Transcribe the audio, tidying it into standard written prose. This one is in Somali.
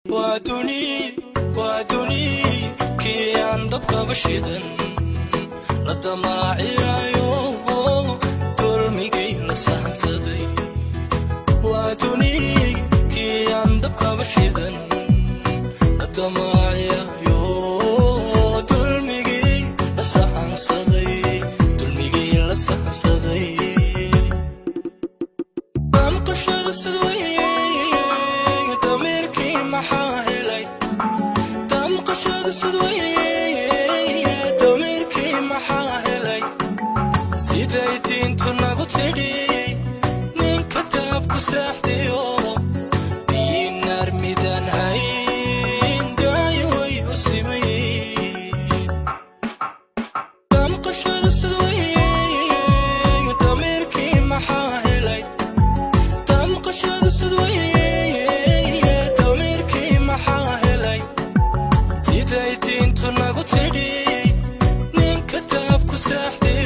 Waa duni, waa duni, kii aan dabkaba shidan la damaaciyayo, dulmigii la sahansaday. Waa duni, kii aan dabkaba shidan la damaaciyayo, dulmigii la sahansaday, dulmigii la sahansaday. Damqashada sidweye, damiirkii maxaa helay? Damqashada sidweye, damiirkii maxaa helay? Siday diintu nagu tidhi, ninka daabku seexdiyo diinaar midaan hayn daayo way u simayin. Damqashada sidweye, damiirkii maxaa helay? Damqashada sidweye, damiirkii maxaa helay? Siday diintu nagu tidhi, ninka daabku seexdiyo.